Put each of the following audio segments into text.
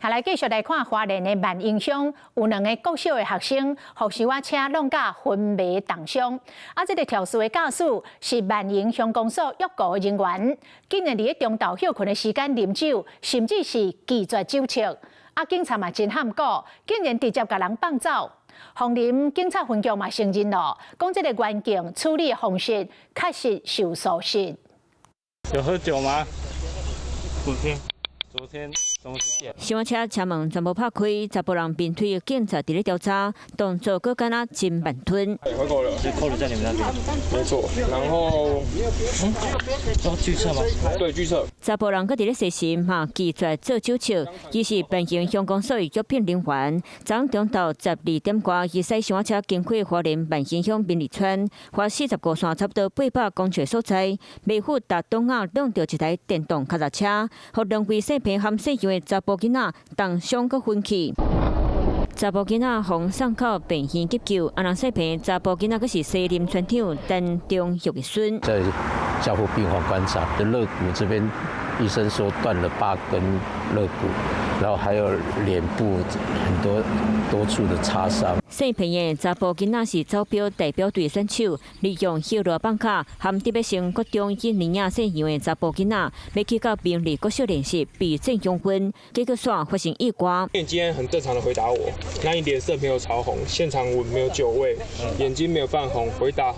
來繼續來看花蓮的萬榮鄉，有兩个國小的學生，予小仔車挵甲昏迷重傷。啊，這个肇事的駕駛是萬榮鄉公所約僱的人員，竟然佇咧中晝歇睏的時間啉酒，甚至是拒絕酒測。啊，警察嘛真譀古，竟然直接共人放走。鳳林警察分局嘛承認咯，講這个員警處理的方式確實受疏失。有喝酒嗎？昨天，昨天什麼時間？小車車門全部拍開，查埔人面對警察佇咧調查，動作閣敢若真慢吞。回扣了，是扣留在你們那邊。沒錯，然後，嗯，做拒測嗎？對，拒測。查埔人閣佇咧細心嘛，拒絕做酒測，伊是萬榮鄉公所約聘人員。昨中晝12點外，伊駛小車經過花蓮萬興鄉民里村，花45線差不多800公尺所在，馬虎踏擋仔挵著一台電動腳踏車，予兩位細棚含細樣的查埔囡仔重傷閣昏去。查埔囡仔予送到病院急救，啊，若細棚查埔囡仔閣是西林村長陳中玉的孫。在加護病房觀察，肋骨這邊醫生說斷了八根肋骨，然後還有臉部很多多處的擦傷。細棚的查埔囡仔是走標代表隊選手，利用歇路放假，含特別升國中一年仔細樣的查埔囡仔，欲去到明里國小練習備戰雄訓，結果煞發生意外。你今天很正常的回答我，那你臉色沒有潮紅，現場聞沒有酒味，眼睛沒有泛紅，回答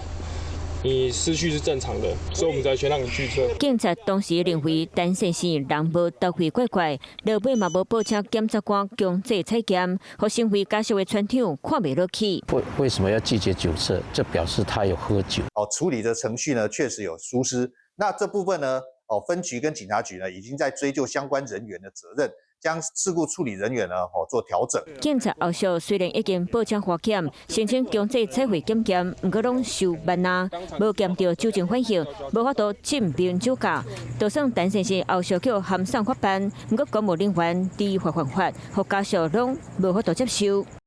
你思緒是正常的，所以我們才先讓你拒測。警察當時認為陳先生人無頭氣怪怪，落尾嘛無報請檢察官強制採檢，予身為家屬的村長看袂落去。為什麼要拒絕酒測？這表示他有喝酒。哦，處理的程序呢，確實有疏失。那這部分呢，哦，分局跟警察局呢，已經在追究相關人員的責任，將事故處理人員呢，哦做調整。警察後續雖然已經報請化檢，申請強制採血檢驗，毋過攏收慢啊，無檢著酒精反應，無法度證明酒駕。就算陳先生後續叫函送法辦，毋過公務人員知法犯法，予家屬攏無法度接受。